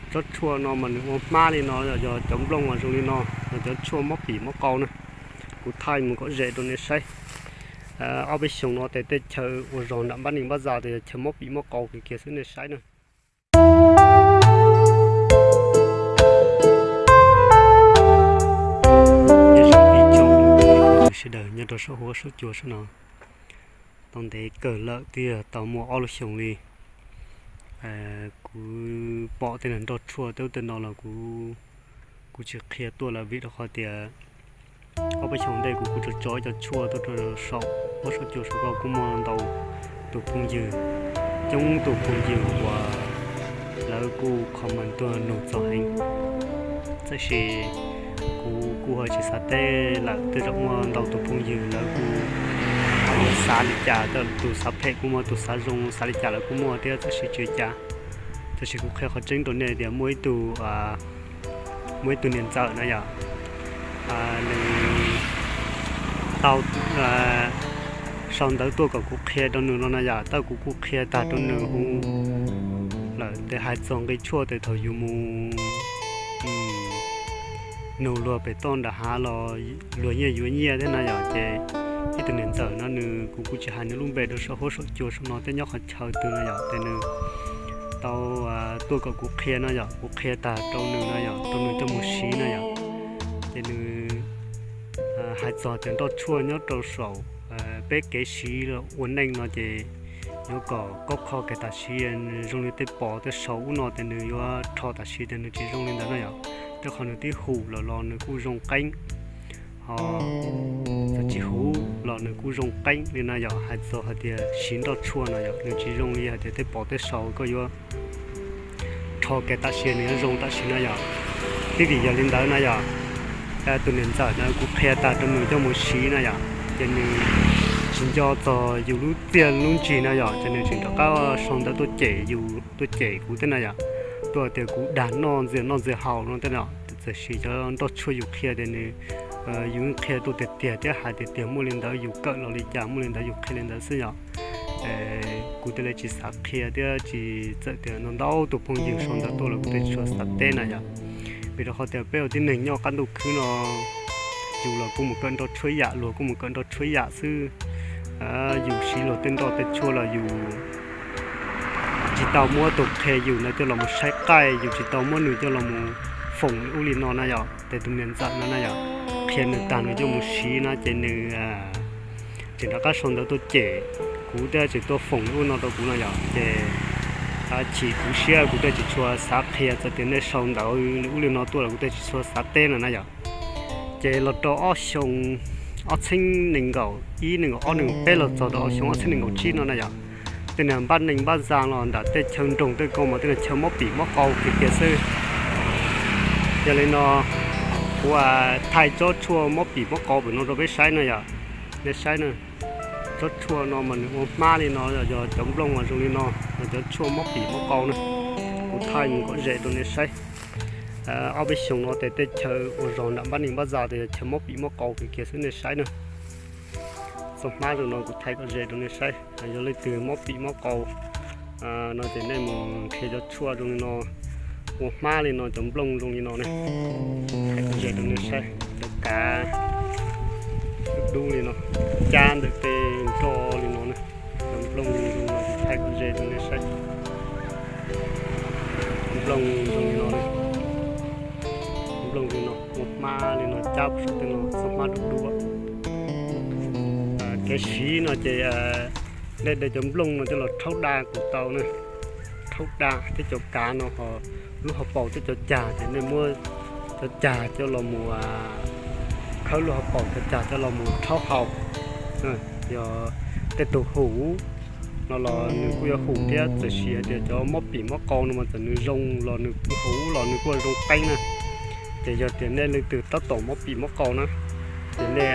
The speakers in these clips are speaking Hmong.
Tsob tshuaj no mas nws ua hmab li no, yog cov nplooj mas zoo li no, yog cov tshuaj mob pim mob qau na. Kuv thaij mus kom ze rau nej saib. Ob peb xyoos no ces tej chaw ua zog nram npab neeg npab zag ces yog chaw mob pim mob qau kiag kiag xwb, nej saib na. Sawv daws nyob rau saum huab saum cua saum no, tau ntev kawg lawm, twb yog tau muaj ob lub xyoos li. Kuv pom tej nroj tshuaj tej ub tej no los kuv, kuv tsis qhia tuaj lawm, vim rau qhov tias ob peb xyoos ntej kuv kuj tso tso cov tshuaj tuaj rau saum huab saum cua saum ko, kuj muaj ntau tus phooj ywg, coob tus phooj ywg uas lawv kuj comment tuaj nug txog heev. Tab sis kuv kuj ho tsis xav teb lawm, tej zaum muaj ntau tus phooj ywg lawv kuj ho xav li cas, tus xav phem kuj muaj, tus xav zoo xav li cas lawv kuj muaj thiab, tab sis tsis ua cas. Tab sis kuv qhia qhov tseeb rau nej tias muaj ib tug, muaj ib tug niam ntxawm na yom, nws tau sau ntawv tuaj kom kuv qhia rau nws no na yom, tab kuv kuj qhia tag rau nws hu lawm, ces hais txog nqi tshuaj ces thaum yus mus nug luag pem toj nram hav los luag yeej yuav nyiaj thiab na yom. Ces ib tug niam ntxawm no nws, kuv kuj tsis hais nws lub npe rau saum huab saum cua saum no thiab, nyob qhov chaw twg no yom, ces nws tau tuaj kom kuv qhia no yom, kuv qhia tag rau nws no yom, rau nws coj mus siv no yom. Ces nws hais txog tias nroj tshuaj nyob rau saum peb kev siv ua neej no ces yuav kom kaub qho kiag tam sim, zoo li tej pos tej sau ub no ces nws yuav rho tam sim ces nws tsis zoo li ntawd na yom. Rau qhov nws twb hum lawm los nws kuj zoo qeeb, ho txawm tsis hum los nws kuj zoo qeeb li na yom. Hais txog hais tias siv nroj tshuaj no yom, nws tsis zoo li hais tias tej pos tej sau koj yuav rho kiag tam sim nws yuav zoo tam sim na yom. Twb vim yog li ntawd na yom, tus niam ntxawm na kuv qhia tag rau nws coj mus siv na yom, ces nws tsis nco txog yus lub txiaj lub ntsig na yom, ces nws tseem rov qab sau ntawv tuaj cem yus, tuaj cem kuv thiab na yom. Tuaj tias kuv dag noj ntxias noj ntxias haus no thiab na. Txawm siv cov nroj tshuaj yus qhia tias nws, yus qhia tuaj tiag tiag thiab hais tias tiag muaj li ntawd, yus kawm los li cas muaj li ntawd yus qhia li ntawd xwb yom. Kuv thiaj li tsis xav qhia thiab tsis, txawm tias ntau ntau tus phooj ywg sau ntawv tuaj los kuv thiaj tsis tshua xav teb na yom. Vim rau qhov tias peb ua tib neeg nyob qab ntuj khwb no, yus los kuj mus kawm nroj tshuaj yam, luag kuj mus kawm nroj tshuaj yam xwb. Yus siv luag tej nroj tej tshuaj los yus tsis tau muab tus qhia yus ntawd coj los mus saib qaij, yus tsis tau muab nws coj los mus foom li ub li no na yom. Ces tus niam ntxawm no na yom, qhia nws tag nws coj mus siv na ces nws tseem rov qab sau ntawv tuaj cem kuv thiab tseem tuaj foom li ub no rau kuv no yom. Ces chim kuv siab kuv thiaj tsis tshua xav qhia, txawm tias nej sau ntawv li ub li no tuaj los kuv thiaj tsis tshua xav teb no na yom. Ces los rau ob xyoo, ob txhiab nees nkaum ib, nees nkaum ob, nees nkaum peb los txog rau ob xyoo ob txhiab nees nkaum tsib no na yom, tej niag npab neeg npab zag los nram tej chaw nroog tej ko mas tej niag chaw mob pim mob qau kiag kiag xwb. Yog li no kuv thaij tsob tshuaj mob pim mob qau pem no rau peb saib na yom. Nej saib na, tsob tshuaj no mas nws ua hmab li no, yog cov nplooj mas zoo li no, yog cov tshuaj mob pim mob qau na. Kuv thaij mus kom ze rau nej saib. Ob peb xyoos no ces tej chaw ua zog nram npab neeg npab zag ces yog chaw mob pim mob qau kiag kiag xwb, nej saib na. Txoj hmab zoo no kuv thaij kom ze rau nej saib. Yog leej twg mob pim mob qau no ces nej mus nrhiav cov tshuaj zoo li no, ua hmab li no, cov nplooj zoo li no ne. Thaij kom ze rau nej saib, cov kav dub dub li no, cab ntawm tej nroj li no ne. Cov nplooj zoo no kuv thaij kom ze rau nej saib. Cov nplooj zoo li no ne. Nplooj li no, ua hmab li no, cab saum tej no, txoj hmab dub dub. Kev siv no ces nej de cov nplooj no coj los rhaub da kuj tau na. Rhaub da thiab cov kav no ho, lub hauv paus thiab cov cag ces nej muab cov cag coj los mus, khawb lub hauv paus cov cag coj los mus rhaub haus. Yog tej tus hum no los nws kuj yuav hum thiab, txawm sis hais tias cov mob pim mob qau no mas txawm nws zoo los nws hum los nws kuj zoo qeeb na. Ces yog tias nej leej twg tab tom mob pim mob qau na, ces nej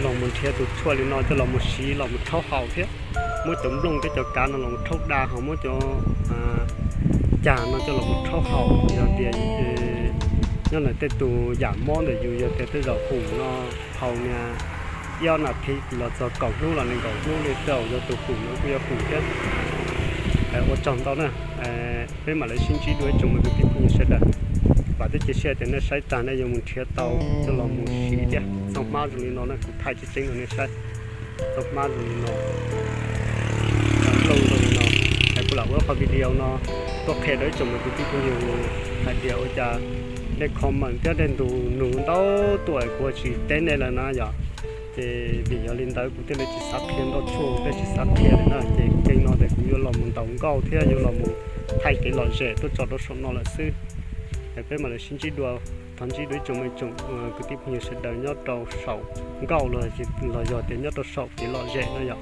los mus nrhiav tus tshuaj li no coj los mus siv los mus rhaub haus thiab. Muab cov nplooj thiab cov kav no los mus rhaub da, ho muab cov cag no coj los mus rhaub haus. Yog tias nyob ntawm tej tus yam mob ntawm yus, yog tias tej zaum hum no haus niag ib ob nas this los txog kaum hnub los nees nkaum hnub li, tej zaum yog tus hum no kuj yuav hum thiab. Ua tsaug ntau na. Peb mam li sib ntsib dua ib tsoom me kwv tij phooj ywg sawv daws. Vam thiab cia siab tias nej saib tag nej yuav mus nrhiav tau coj los mus siv thiab. Txoj hmab zoo li no na, kuv thaij tseeb tseeb rau nej saib. Txoj hmab zoo li no, nplooj zoo li no. Es kuv lam ua qhov video no tuaj qhia rau ib tsoom me kwv tij phooj ywg hais tias ua cas nej comment thiab nej nug nug ntau tuaj kuv tsis teb nej lawm na yom. Ces vim yog li ntawd kuv thiaj li tsis xav qhia ntau tshuaj thiab tsis xav qhia lawm na. Ces kev no ces kuv yuav los mus ntaus nkauj thiab yuav los mus thaij kev lom zem tuaj tso rau saum no lawm xwb. Es peb mam li sib ntsib dua, thov ntsib dua ib tsoom me tsoom kwv tij phooj ywg sawv daws nyob rau saum nkauj los, los yog tias nyob rau saum kev lom zem no yom.